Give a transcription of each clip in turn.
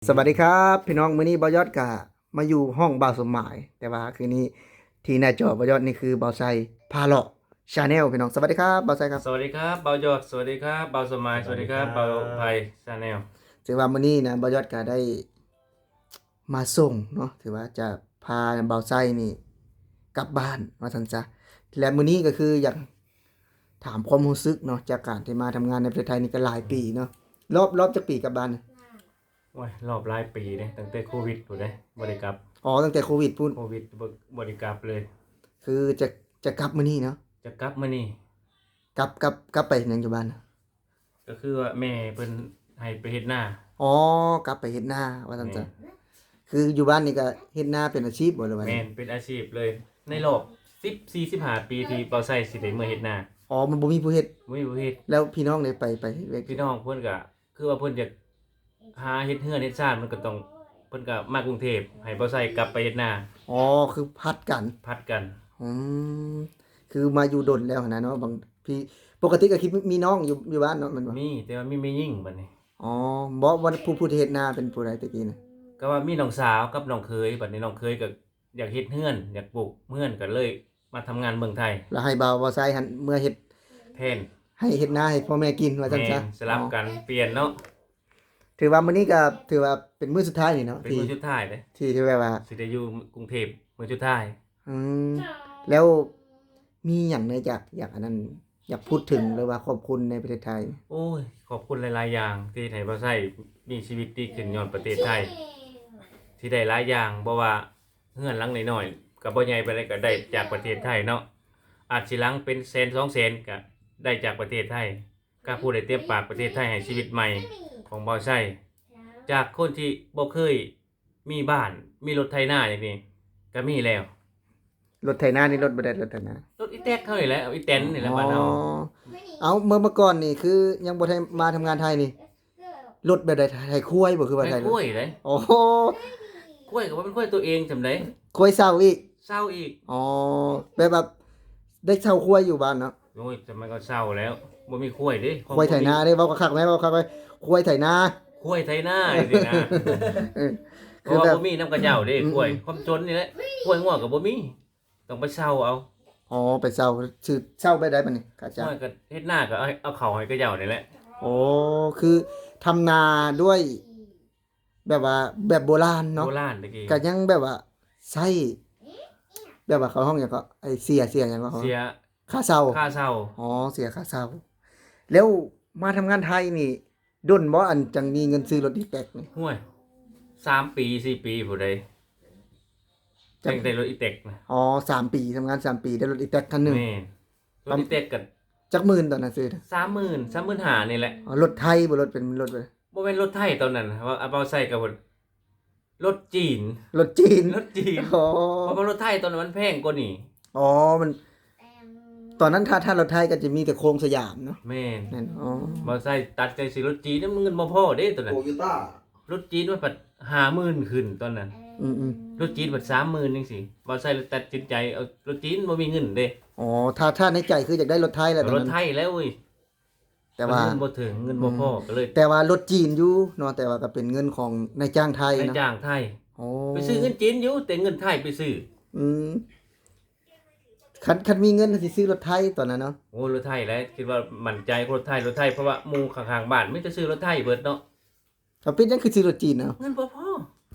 ສະຫວັດດີຄັບພີ່ນ້ອງ, ມື້ນີ້ບ່າວຍອດກະມາຢູ່ຫ້ອງບ່າວສົມໝາຍ, ແຕ່ວ່າຄືນນີ້ທີ່ໜ້າຈໍບ່າວຍອດນີ້ຄືບ່າວໄຊພາເລາະ Channel ພີ່ນ້ອງ. ສະຫວັດດີຄັບບ່າວໄຊຄັບ. ສະຫວັດດີຄັບບ່າວຍອດ, ສະຫວັດດີຄັບບ່າວສົມໝາຍ, ສະຫວັດດີຄັບ ສະຫວັດດີຄັບ ບ່າວໄພ Channel. ຖືວ່າມື້ນີ້ນະ ບ່າວຍອດກະໄດ້ມາສົ່ງເນາະ, ຖືວ່າຈະພາບ່າວໄຊນີ້ກັບບ້ານວ່າຊັ້ນຊະ. ແລະມື້ນີ້ກະຄືຢາກຖາມຄວາມຮູ້ສຶກເນາະ, ຈາກການທີ່ມາທຳງານໃນປະເທດໄທນີ້ກະຫຼາຍປີເນາະ, ລອບ ລອບຈັກປີກັບບ້ານ? ໂອ້ຍ ລອບຫຼາຍປີເດ້, ຕັ້ງແຕ່ໂຄວິດພຸ້ນເດ້ ບໍ່ໄດ້ກັບ. ອໍ ຕັ້ງແຕ່ໂຄວິດພຸ້ນ. ໂຄວິດ ບໍ່ ບໍ່ໄດ້ກັບເລີຍ. ຄືຈະ ຈະກັບມື້ນີ້ເນາະ? ຈະກັບມື້ນີ້. ກັບ ກັບ ກັບໄປເຮັດຫຍັງຢູ່ບ້ານ? ກະຄືວ່າແມ່ເພິ່ນໃຫ້ໄປເຮັດນາ. ອໍ ກັບໄປເຮັດນາວ່າຊັ້ນຊະ. ແມ່ນ. ຄືຢູ່ບ້ານນີ້ກະເຮັດນາເປັນອາຊີບບໍ່ ຫຼືວ່າ? ແມ່ນ, ເປັນອາຊີບເລີຍ. ໃນລອບສິບສີ່ ສິບຫ້າປີທີ່ບ່າວໄຊຊິໄດ້ເມືອເຮັດນາ. ອໍ ມັນບໍ່ມີຜູ້ເຮັດ? ບໍ່ມີຜູ້ເຮັດ. ແລ້ວພີ່ນ້ອງເດ ໄປ ໄປເຮັດວຽກ? ພີ່ນ້ອງເພິ່ນກະ ຄືວ່າເພິ່ນຢາກຫາເຮັດເຮືອນເຮັດຊານ ມັນກະຕ້ອງ ເພິ່ນກະມາກຸງເທບ ໃຫ້ບ່າວໄຊກັບໄປເຮັດນາ. ອໍ ຄືຜັດກັນ. ຜັດກັນ. ອືມ ຄືມາຢູ່ດົນແລ້ວຫັ້ນນະເນາະ. ບາງທີ ປົກກະຕິກະຄິດມີນ້ອງຢູ່ ຢູ່ບ້ານເນາະ ແມ່ນບໍ່? ມີ, ແຕ່ວ່າມີແມ່ຍິງບັດນີ້. ອໍ ບໍ່ ວ່າຜູ້ ຜູ້ທີ່ເຮັດນາເປັນຜູ້ໃດແຕ່ກີ້ນະ? ກະວ່າມີນ້ອງສາວກັບນ້ອງເຂີຍ, ບັດນີ້ນ້ອງເຂີຍກະ ຢາກເຮັດເຮືອນ ຢາກປູກເຮືອນ ກະເລີຍມາທຳງານເມືອງໄທ. ແລ້ວໃຫ້ບ່າວ ບ່າວໄຊຫັ້ນເມືອເຮັດແທນ, ໃຫ້ເຮັດນາໃຫ້ພໍ່ແມ່ກິນວ່າຊັ້ນຊະ. ແມ່ນ, ສະຫຼັບກັນ ອໍ ປ່ຽນເນາະ. ຖືວ່າມື້ນີ້ກະຖືວ່າເປັນມື້ສຸດທ້າຍນີ້ເນາະ, ເປັນມື້ສຸດທ້າຍເດ້ ທີ່ ທີ່ແບບວ່າຊິໄດ້ຢູ່ກຸງເທບມື້ສຸດທ້າຍ. ອືມ ແລ້ວມີຫຍັງແດ່ ຢາກ ຢາກອັນນັ້ນ ຢາກພູດເຖິງ ຫຼືວ່າຂອບຄຸນໃນປະເທດໄທ? ໂອ້ຍ ຂອບຄຸນຫຼາຍໆຢ່າງ ທີ່ເຮັດໃຫ້ບ່າວໄຊມີຊີວິດດີຂຶ້ນຍ້ອນປະເທດໄທ. ທີ່ໄດ້ຫຼາຍຢ່າງ ບໍ່ວ່າເຮືອນຫຼັງນ້ອຍໆ ກະບໍ່ໃຫຍ່ປານໃດ ກະໄດ້ຈາກປະເທດໄທເນາະ, ອາດຊິຫຼັງເປັນແສນສອງແສນ ກະໄດ້ຈາກປະເທດໄທ. ກະຜູ້ໄດ້ເຕັມປາກປະເທດໄທໃຫ້ຊີວິດໃໝ່ຂອງບ່າວໄຊ. ຈາກຄົນທີ່ບໍ່ເຄີຍມີບ້ານ ມີລົດໄຖນາຈັ່ງຊີ້ ກະມີແລ້ວ. ລົດໄຖນານີ້ລົດແບບໃດ? ລົດໄຖນາ ລົດອີແຕັກເຮົານີ້ແຫຼະ, ອີແຕນນີ້ແຫຼະ ອໍ ບ້ານເຮົາ. ເອົາ ເມື່ອ ເມື່ອກ່ອນນີ້ຄືຍັງບໍ່ໄດ້ມາທຳງານໄທນີ້ ລົດແບບໃດ? ໄຖຄວາຍບໍ່? ຄືວ່າໄຖ ໄຖຄວາຍເດ້. ໂອ້ໂຫ ຄວາຍກະບໍ່ແມ່ນຄວາຍຕົວເອງສ່ຳໃດ, ຄວາຍເຊົ່າອີກ. ເຊົ່າອີກ. ອໍ ແບບວ່າໄດ້ເຊົ່າຄວາຍຢູ່ບ້ານເນາະ? ໂອ້ຍ ສະໄໝກ່ອນເຊົ່າແລ້ວ ບໍ່ມີຄວາຍເດ້. ຄວາຍໄຖນາເດ້ ເວົ້າຄັກໆແມ້ ເວົ້າຄັກໆແມ້ ຄວາຍໄຖນາ ຄວາຍໄຖນາຈັ່ງຊີ້ນະ. ເອີ ເພາະວ່າບໍ່ມີນຳເຂົາເຈົ້າເດ້ ຄວາຍ. ຄວາມຈົນນີ້ແຫຼະ ຄວາຍງົວກະບໍ່ມີ ຕ້ອງໄປເຊົ່າເອົາ. ອໍ ໄປເຊົ່າ. ຊື່ເຊົ່າແບບໃດບັດນີ້? ຄ່າຈ້າງ. ກະເຮັດນາກະເອົາ ເອົາເຂົ້າໃຫ້ເຂົາເຈົ້ານີ້ແຫຼະ. ໂອ້ ຄືທຳນາດ້ວຍ ແບບວ່າແບບໂບລານເນາະ, ໂບລານແຕ່ກີ້ ກະຍັງແບບວ່າໃຊ້ ແບບວ່າເຂົາຮ້ອງຫຍັງເກາະ ໄອ້ເສຍ ເສຍຫຍັງເກາະ ເສຍຄ່າເຊົ່າ. ຄ່າເຊົ່າ. ອໍ ເສຍຄ່າເຊົ່າ. ແລ້ວມາທຳງານໄທນີ້ດົນບໍ່ ອັນຈັ່ງມີເງິນຊື້ລົດອີແຕັກນີ້? ຫ້ວຍ ສາມປີ ສີ່ປີພຸ້ນໃດ ຈັ່ງໄດ້ລົດອີແຕັກນະ. ອໍ ສາມປີ ທຳງານສາມປີໄດ້ລົດອີແຕັກຄັນໜຶ່ງ. ແມ່ນ. ລົດອີແຕັກກະຈັກໝື່ນຕອນນັ້ນຊື້? ສາມໝື່ນ ສາມໝື່ນຫ້ານີ້ແຫຼະ. ອໍ ລົດໄທບໍ່? ລົດເປັນລົດ ບໍ່ແມ່ນລົດໄທຕອນນັ້ນ ເວົ້າ ເອົາໃສ່ກັບລົດຈີນ. ລົດຈີນ. ລົດຈີນ. ອໍ ເພາະວ່າລົດໄທຕອນນັ້ນມັນແພງກວ່ານີ້. ອໍ ມັນ ຕອນນັ້ນຖ້າ ຖ້າລົດໄທກະຈະມີແຕ່ໂຄງສະຫຍາມເນາະ. ແມ່ນ. ແມ່ນ. ອໍ ເວົ້າໃສ່ຕັດໃຈຊື້ລົດຈີນ ເງິນບໍ່ພໍເດ້ຕອນນັ້ນ. ໂຕໂຍຕ້າ. ລົດຈີນມັນພັດຫ້າໝື່ນຂຶ້ນຕອນນັ້ນ. ອືມໆ ລົດຈີນພັດສາມໝື່ນຈັ່ງຊີ້ ບ່າວໄຊເລີຍຕັດສິນໃຈເອົາລົດຈີນ ບໍ່ມີເງິນເດ້. ອໍ ຖ້າ ຖ້າໃນໃຈຄືຢາກໄດ້ລົດໄທແຫຼະຕອນນັ້ນ. ລົດໄທແລ້ວເວີຍ ແຕ່ວ່າເງິນບໍ່ເຖິງ ເງິນບໍ່ພໍ ອືມ ກະເລີຍ ແຕ່ວ່າລົດຈີນຢູ່ເນາະ ແຕ່ວ່າກະເປັນເງິນຂອງນາຍຈ້າງໄທເນາະ. ນາຍຈ້າງໄທ. ອໍ ໄປຊື້ເງິນຈີນຢູ່ ແຕ່ເງິນໄທໄປຊື້. ອືມ ຄັນ ຄັນມີເງິນຊິຊື້ລົດໄທຕອນນັ້ນເນາະ. ໂອ້ ລົດໄທແຫຼະ ຄິດວ່າໝັ້ນໃຈລົດໄທ ລົດໄທ ເພາະວ່າໝູ່ຂ້າງໆບ້ານມີແຕ່ຊື້ລົດໄທເບິດເນາະ. ເອົາ ເປັນຫຍັງຄືຊື້ລົດຈີນເອົາ? ເງິນບໍ່ພໍ.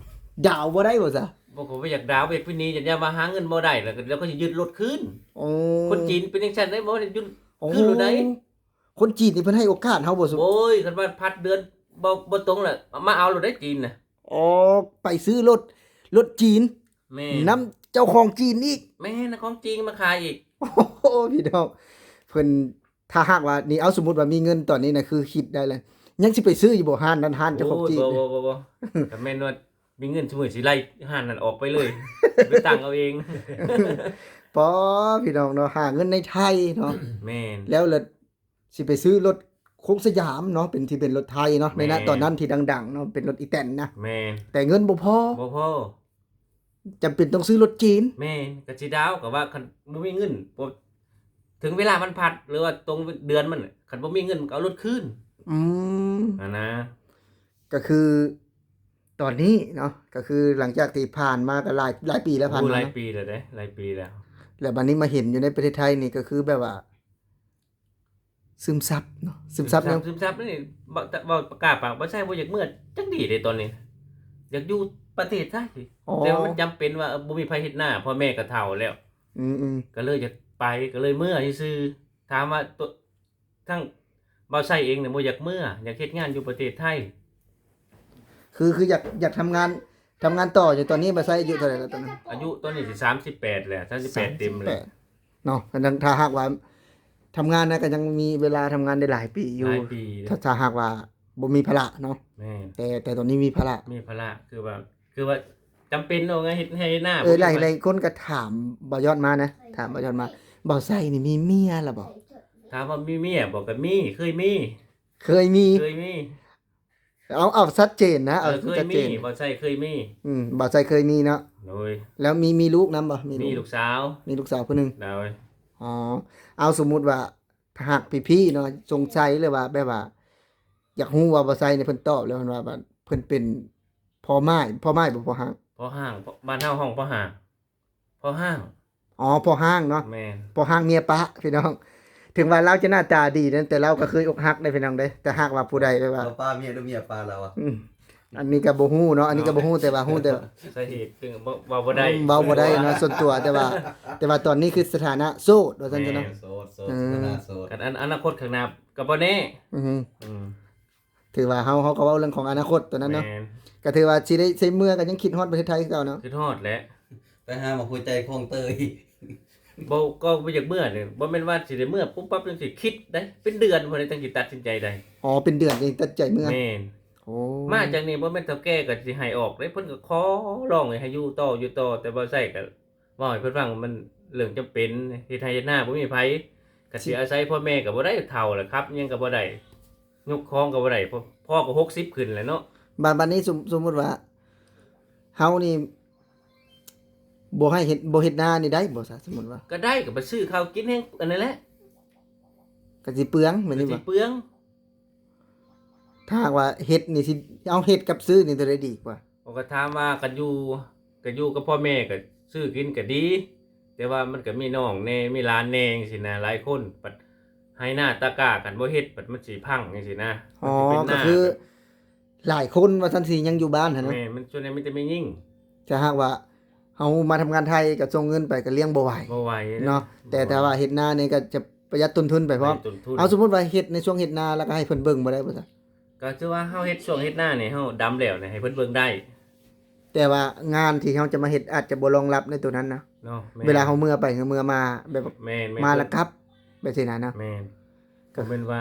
ດາວບໍ່ໄດ້ບໍ່ຊະ? ບໍ່ ກະບໍ່ຢາກດາວ ບໍ່ຢາກເປັນໜີ້ ຢ້ານວ່າຫາເງິນບໍ່ໄດ້ ແລ້ວກະ ແລ້ວເຂົາຊິຍຶດລົດຄືນ. ໂອ້ ຄົນຈີນເປັນຈັ່ງຊັ້ນເດ້ ບໍ່ໄດ້ຍຶດ ໂອ້ ຄືນລົດໄດ້. ຄົນຈີນນີ້ເພິ່ນໃຫ້ໂອກາດເຮົາບໍ່? ໂອ້ຍ ຄັນວ່າພັດເດືອນບໍ່ ບໍ່ຕົງລະ ມາເອົາໂລດໄດ໋ຈີນນະ. ອໍ ໄປຊື້ລົດ ລົດຈີນ. ແມ່ນ. ນຳເຈົ້າຂອງຈີນອີກ. ແມ່ນ ຂອງຈີນມາຂາຍອີກ. ໂອ້ໂຫ ພີ່ນ້ອງ ເພິ່ນ ຖ້າຫາກວ່ານີ້ ເອົາ ສົມມຸດວ່າມີເງິນຕອນນີ້ນະ ຄືຄິດໄດ້ແລ້ວ ຍັງຊິໄປຊື້ຢູ່ບໍ່ ຮ້ານນັ້ນ ຮ້ານເຈົ້າຂອງຈີນ? ໂອ້ຍ ບໍ່ ບໍ່ ບໍ່ ບໍ່ ກະແມ່ນວ່າມີເງິນຊຸມື້ຊິໄລ່ຮ້ານນັ້ນອອກໄປເລີຍ ໄປຕັ້ງເອົາເອງ. ປໍ ພີ່ນ້ອງເນາະ ຫາເງິນໃນໄທເນາະ. ແມ່ນ. ແລ້ວລະຊິໄປຊື້ລົດໂຄງສະຫຍາມເນາະ ເປັນ ທີ່ເປັນລົດໄທເນາະ ໃນນະ ແມ່ນ ຕອນນັ້ນທີ່ດັງໆເນາະ ເປັນລົດອີແຕນນະ. ແມ່ນ. ແຕ່ເງິນບໍ່ພໍ. ບໍ່ພໍ. ຈຳເປັນຕ້ອງຊື້ລົດຈີນ. ແມ່ນ. ກະຊິດາວ ກະວ່າຄັນບໍ່ມີເງິນ ບໍ່ ເຖິງເວລາມັນພັດ ຫຼືວ່າຕົງເດືອນມັນ ຄັນບໍ່ມີເງິນກະເອົາລົດຄືນ. ອືມ ຫັ້ນນະ. ກະຄື ຕອນນີ້ເນາະ ກໍຄືຫຼັງຈາກທີ່ຜ່ານມາກໍຫຼາຍ ຫຼາຍປີແລ້ວ ຜ່ານມາ ໂອ້ ຫຼາຍປີແລ້ວເດ້ ຫຼາຍປີແລ້ວ ແລ້ວບັດນີ້ມາເຫັນຢູ່ໃນປະເທດໄທນີ້ ກໍຄືແບບວ່າຊຶມຊັບເນາະ ຊຶມຊັບ ຊຶມຊັບ ຍັງ ຊຶມຊັບນີ້ ເວົ້າ ເວົ້າປາກກ້າປາກບໍ່ໃຊ້ ບໍ່ຢາກເມືອຈັກດີ້ເດ້ຕອນນີ້ ຢາກຢູ່ປະເທດໄທ ອໍ ແຕ່ວ່າມັນຈຳເປັນວ່າ ເອີ ບໍ່ມີໃຜເຮັດນາ ພໍ່ແມ່ກໍເຖົ້າແລ້ວ ອືມໆ ກໍເລີຍຢາກໄປ ກໍເລີຍເມືອຊື່ໆ ຖາມວ່າໂຕ ທາງບ່າວໄຊເອງນີ້ບໍ່ຢາກເມືອ ຢາກເຮັດງານຢູ່ປະເທດໄທ ຄື ຄືຢາກ ຢາກທຳງານ ທຳງານຕໍ່ຢູ່ຕອນນີ້. ບ່າວໄຊອາຍຸເທົ່າໃດແລ້ວຕອນນີ້? ອາຍຸຕອນນີ້ຊິສາມສິບແປດແລ້ວ ສາມສິບແປດເຕັມແລ້ວເນາະ ກໍຍັງ ຖ້າຫາກວ່າທຳງານນະ ກໍຍັງມີເວລາທຳງານໄດ້ຫຼາຍປີຢູ່ ຫຼາຍປີເດ້ ຖ້າ ຖ້າຫາກວ່າບໍ່ມີພາລະເນາະ ແມ່ນ ແຕ່ ແຕ່ຕອນນີ້ມີພາລະ ມີພາລະ ຄືວ່າ ຄືວ່າຈຳເປັນເນາະ ເຮັດໄຮ່ເຮັດນາ ເອີ ບໍ່ມີໃຜ ຫຼາຍໆຄົນກໍຖາມບ່າວຍອດມານະ ຖາມບ່າວຍອດມາ ບ່າວໄຊນີ້ມີເມຍແລ້ວບໍ່? ຖາມວ່າມີເມຍບໍ່? ກໍມີ ເຄີຍມີ ເຄີຍມີ ເຄີຍມີ ເອົາ ເອົາຊັດເຈນນະ ເອີ ເອົາຊັດເຈນ ເຄີຍມີ ບ່າວໄຊເຄີຍມີ ອືມ ບ່າວໄຊເຄີຍມີເນາະ ໂດຍ ແລ້ວມີ ມີລູກນຳບໍ່? ມີລູກ ມີລູກສາວ ມີລູກສາວຜູ້ໜຶ່ງ ໂດຍ ອໍ ເອົາ ສົມມຸດວ່າ ຖ້າຫາກພີ່ໆເນາະ ສົງໄສ ຫຼືວ່າແບບວ່າ ຢາກຮູ້ວ່າບ່າວໄຊນີ້ ເພິ່ນຕອບແລ້ວ ເພິ່ນວ່າ ເພິ່ນເປັນພໍ່ໝ້າຍ ພໍ່ໝ້າຍບໍ່ ພໍ່ຮ້າງ? ພໍ່ຮ້າງ ບ້ານເຮົາຮ້ອງພໍ່ຮ້າງ ພໍ່ຮ້າງ ອໍ ພໍ່ຮ້າງເນາະ ແມ່ນ ພໍ່ຮ້າງເມຍປະ ພີ່ນ້ອງ ເຖິງວ່າລາວຈະໜ້າຕາດີນະ ແຕ່ລາວກໍເຄີຍອົກຫັກເດ້ ພີ່ນ້ອງເດ້ ແຕ່ຫາກວ່າຜູ້ໃດແບບວ່າ ລາວປະເມຍ ຫຼືເມຍປະລາວອະ? ອືມ ອັນນີ້ກໍບໍ່ຮູ້ເນາະ ອັນນີ້ກໍບໍ່ຮູ້ ເນາະ ແຕ່ວ່າຮູ້ແຕ່ ສາເຫດຄືເວົ້າ ເວົ້າບໍ່ໄດ້ ເວົ້າບໍ່ໄດ້ເນາະ ສ່ວນຕົວ ແຕ່ວ່າ ແຕ່ວ່າຕອນນີ້ຄືສະຖານະໂສດວ່າຊັ້ນຊະເນາະ ແມ່ນ ໂສດ ໂສດ ອືມ ສະຖານະໂສດ ຄັນ ອັນ ອະນາຄົດຂ້າງໜ້າກໍບໍ່ແນ່ ອືຮຶ ອືມ ຖືວ່າເຮົາ ເຮົາກໍເວົ້າເລື່ອງຂອງອະນາຄົດຕົວນັ້ນເນາະ ແມ່ນ ກໍຖືວ່າຊິໄດ້ ຊິເມືອກໍຍັງຄິດຮອດປະເທດໄທຄືເກົ່າເນາະ ຄິດຮອດແຫຼະ ໄປຫາໝໍຫົວໃຈຂອງເຕີຍ ບໍ່ ກໍບໍ່ຢາກເມືອນີ້ ບໍ່ແມ່ນວ່າຊິໄດ້ເມືອປຸບປັບຈັ່ງຊິຄິດໄດ໋ ເປັນເດືອນພຸ້ນແຫຼະຈັ່ງຊິຕັດສິນໃຈໄດ້ ອໍ ເປັນເດືອນຈຶ່ງຕັດໃຈເມືອ ແມ່ນ ໂອ້ ມາຈັ່ງນີ້ບໍ່ແມ່ນເຖົ້າແກ່ກໍຊິໃຫ້ອອກເດ້ ເພິ່ນກໍຂໍຮ້ອງໃຫ້ຢູ່ຕໍ່ ຢູ່ຕໍ່ ແຕ່ບໍ່ໃຊ້ກໍ ເວົ້າໃຫ້ເພິ່ນຟັງ ມັນເລື່ອງຈຳເປັນ ເຮັດໄຮ່ເຮັດນາບໍ່ມີໃຜ ກໍຊິອາໄສພໍ່ແມ່ກໍບໍ່ໄດ້ ເຖົ້າແລ້ວ ຂັບຫຍັງກໍບໍ່ໄດ້ ຍົກຂອງກໍບໍ່ໄດ້ ພໍ່ ພໍ່ກໍຫົກສິບຂຶ້ນແລ້ວເນາະ ບາດ ບາດນີ້ສົມ ສົມມຸດວ່າ ເຮົານີ້ບໍ່ໃຫ້ເຮັດ ບໍ່ເຮັດນານີ້ໄດ້ບໍ່ຊະ? ສົມມຸດວ່າ ກໍໄດ້ ກໍໄປຊື້ເຂົ້າກິນແຮງ ອັນນັ້ນແຫຼະ ກໍຊິເປືອງແມ່ນ ກໍຊິ ບໍ່ ເປືອງ ຖ້າຫາກວ່າເຮັດນີ້ຊິ ເອົາ ເຮັດກັບຊື້ນີ້ໂຕໃດດີກວ່າ? ເຂົາກໍຖາມວ່າ ຄັນຢູ່ ຄັນຢູ່ກັບພໍ່ແມ່ກໍຊື້ກິນກໍດີ ແຕ່ວ່າມັນກໍມີນ້ອງແດ່ ມີຫຼານແດ່ຈັ່ງຊີ້ນະ ຫຼາຍຄົນ ບັດໄຮ່ນາຕາກ້າ ຄັນບໍ່ເຮັດ ບັດມັນຊິພັງຈັ່ງຊີ້ນະ ອໍ ມັນຊິເປັນນາ ກໍຄື ແບບ ຫຼາຍຄົນວ່າຊັ້ນ ຊິຍັງຢູ່ບ້ານຫັ້ນນະ ແມ່ນ ມັນສ່ວນໃຫຍ່ມີແຕ່ແມ່ຍິງ ຖ້າຫາກວ່າເຮົາມາທຳງານໄທ ກໍສົ່ງເງິນໄປກໍລ້ຽງບໍ່ໄຫວ ບໍ່ໄຫວເນາະ ແຕ່ ແຕ່ວ່າເຮັດນານີ້ກໍຈະປະຢັດຕົ້ນທຶນໄປພ້ອມ ປະຢັດຕົ້ນທຶນ ເອົາ ສົມມຸດວ່າເຮັດໃນຊ່ວງເຮັດນາ ແລ້ວກໍໃຫ້ເພິ່ນເບິ່ງບໍ່ໄດ້ບໍ່ຊະ? ກໍຖືວ່າເຮົາເຮັດຊ່ວງເຮັດນານີ້ ເຮົາດຳແລ້ວນີ້ ໃຫ້ເພິ່ນເບິ່ງໄດ້ ແຕ່ວ່າງານທີ່ເຮົາຈະມາເຮັດອາດຈະບໍ່ລອງຮັບໃນໂຕນັ້ນນະ ເນາະ ແມ່ນ ເວລາເຮົາເມືອໄປ ເຮົາເມືອມາແບບ ແມ່ນໆ ມາແລ້ວກັບ ແບບຊີ້ນະເນາະ ແມ່ນ ກໍບໍ່ແມ່ນວ່າ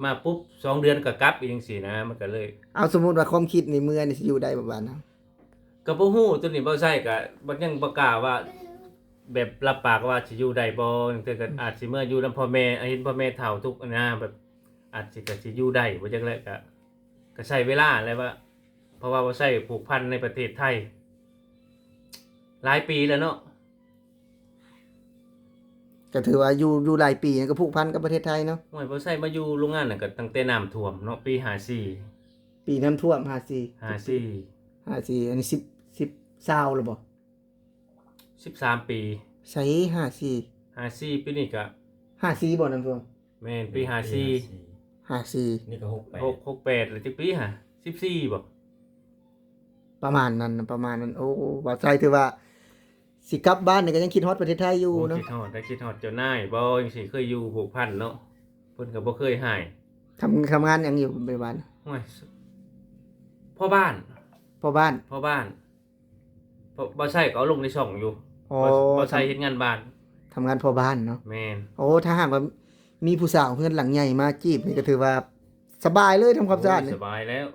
ມາປຸບສອງເດືອນກໍກັບອີກຈັ່ງຊີ້ນະ ມັນກໍເລີຍ ເອົາ ສົມມຸດວ່າຄວາມຄິດນີ້ເມືອນີ້ຊິຢູ່ໄດ້ບໍ່ບາດນະ? ກໍບໍ່ຮູ້ ໂຕນີ້ບໍ່ໃຊ້ກໍບໍ່ ຍັງບໍ່ກ້າວ່າ ແບບຮັບປາກວ່າຊິຢູ່ໄດ້ບໍ່ ລາງເທື່ອກໍອາດຊິເມືອຢູ່ນຳພໍ່ແມ່ ເຫັນພໍ່ແມ່ເຖົ້າທຸກນະ ແບບອາດຊິ ກໍຊິຢູ່ໄດ້ບໍ່ຈັກແຫຼະ ກໍ ກໍໃຊ້ເວລາແຫຼະວ່າ ເພາະວ່າບໍ່ໃຊ້ຜູກພັນໃນປະເທດໄທຫຼາຍປີແລ້ວເນາະ ກໍຖືວ່າຢູ່ ຢູ່ຫຼາຍປີ ກໍຜູກພັນກັບປະເທດໄທເນາະ ໂອ້ຍ ບໍ່ໃຊ້ມາຢູ່ໂຮງງານນັ້ນກໍຕັ້ງແຕ່ນ້ຳຖ້ວມເນາະ ປີຫ້າສີ່ ປີນ້ຳຖ້ວມ ຫ້າສີ່ ຫ້າສີ່ ຫ້າສີ່ ອັນນີ້ສິບ ສິບ ຊາວແລ້ວບໍ່? ສິບສາມປີ ໃສ ຫ້າສີ່ ຫ້າສີ່ ປີນີ້ກະ ຫ້າສີ່ບໍ່ ນ້ຳຖ້ວມ ແມ່ນ ປີຫ້າສີ່ ຫ້າສີ່ ນີ້ກໍຫົກແປດ ຫົກ ຫົກແປດ ແລ້ວຈັກປີຫະ ສິບສີ່ບໍ່? ປະມານນັ້ນ ປະມານນັ້ນ ໂອ້ ບ່າວໄຊຖືວ່າ ຊິກັບບ້ານນີ້ກໍຍັງຄິດຮອດປະເທດໄທຢູ່ເນາະ ໂອ້ ຄິດຮອດ ໄດ້ຄິດຮອດເຈົ້ານາຍບໍ່ ຈັ່ງຊີ້ ເຄີຍຢູ່ຜູກພັນເນາະ ເພິ່ນກໍບໍ່ເຄີຍຮ້າຍ ທຳ ທຳງານຫຍັງຢູ່ປັດຈຸບັນ? ໂອ້ຍ ພໍ່ບ້ານ ພໍ່ບ້ານ ພໍ່ບ້ານ ບໍ່ ບໍ່ໃຊ້ກໍເອົາລົງໃນຊ່ອງຢູ່ ອໍ ບໍ່ ບໍ່ໃຊ້ເຮັດງານບ້ານ ທຳງານພໍ່ບ້ານເນາະ ແມ່ນ ໂອ້ ຖ້າຫາກວ່າມີຜູ້ສາວເຮືອນຫຼັງໃຫຍ່ມາຈີບນີ້ກໍຖືວ່າສະບາຍເລີຍ ທຳຄວາມສະອາດ ໂອ້ຍ ນີ້ ສະບາຍແລ້ວ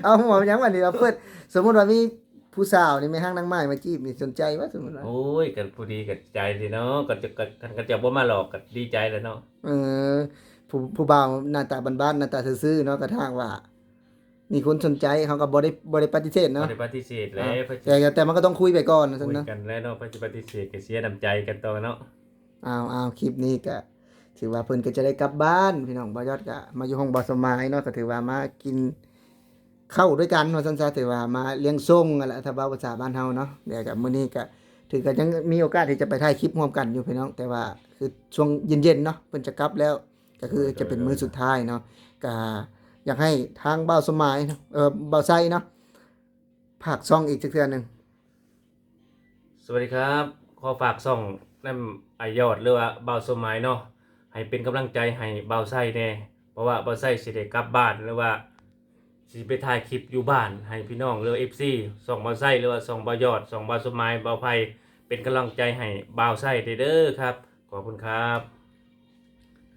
ເອົາ ເວົ້າຫຍັງບັດນີ້ ເອົາເປີດ ສົມມຸດວ່າມີຜູ້ສາວນີ້ ແມ່ຮ້າງນາງໝ້າຍມາຈີບນີ້ ສົນໃຈບໍ່ ສົມມຸດວ່າ ໂອ້ຍ ກໍຜູ້ດີກໍໃຈດີເນາະ ກໍຈະ ກໍ ຄັນເຂົາເຈົ້າບໍ່ມາຫຼອກກໍດີໃຈແລ້ວເນາະ ເອີ ຜູ້ ຜູ້ບ່າວໜ້າຕາບ້ານໆ ໜ້າຕາຊື່ໆເນາະ ກໍຖ້າຫາກວ່າ ມີຄົນສົນໃຈ ເຮົາກໍບໍ່ໄດ້ ບໍ່ໄດ້ປະຕິເສດເນາະ ບໍ່ໄດ້ປະຕິເສດແຫຼະ ອ່າ ແຕ່ ແຕ່ມັນກໍຕ້ອງຄຸຍໄປກ່ອນ ວ່າຊັ້ນເນາະ ຄຸຍກັນແຫຼະເນາະ ໃຜຊິປະຕິເສດກໍເສຍນ້ຳໃຈກັນຕໍ່ເນາະ ອ້າວ ອ້າວ ຄລິບນີ້ກໍຖືວ່າເພິ່ນກໍຈະໄດ້ກັບບ້ານ ພີ່ນ້ອງ ບ່າວຍອດກໍມາຢູ່ຫ້ອງບ່າວສະໝາຍເນາະ ກໍຖືວ່າມາກິນ ເຂົ້າດ້ວຍກັນວ່າຊັ້ນຊະ ຖືວ່າມາລ້ຽງສົ່ງຫັ້ນແຫຼະ ຖ້າເວົ້າພາສາບ້ານເຮົາເນາະ. ແລ້ວກໍມື້ນີ້ກໍຖືກໍຍັງມີໂອກາດທີ່ຈະໄປຖ່າຍຄລິບຮ່ວມກັນຢູ່ພີ່ນ້ອງ ແຕ່ວ່າຄືຊ່ວງເຢັນໆເນາະ ເພິ່ນຈະກັບແລ້ວ ກໍຄືຈະເປັນມື້ສຸດທ້າຍເນາະ. ກໍຢາກໃຫ້ທາງບ່າວສົມໝາຍເນາະ ເອີ ບ່າວໄຊເນາະ ຝາກຊ່ອງອີກຈັກເທື່ອໜຶ່ງ. ສະຫວັດດີຄັບ ຂໍຝາກຊ່ອງນຳອ້າຍຍອດ ຫຼືວ່າບ່າວສົມໝາຍເນາະ ໃຫ້ເປັນກຳລັງໃຈໃຫ້ບ່າວໄຊແດ່ ເພາະວ່າບ່າວໄຊຊິໄດ້ກັບບ້ານ ຫຼືວ່າຊິໄປຖ່າຍຄລິບຢູ່ບ້ານໃຫ້ພີ່ນ້ອງ ຫຼືວ່າເອັຟຊີ ຊ່ອງບ່າວໄຊ ຫຼືວ່າຊ່ອງບ່າວຍອດ ຊ່ອງບ່າວສົມໝາຍ ບ່າວໄພ ເປັນກຳລັງໃຈໃຫ້ບ່າວໄຊແດ່ເດີຄັບ. ຂອບຄຸນຄັບ.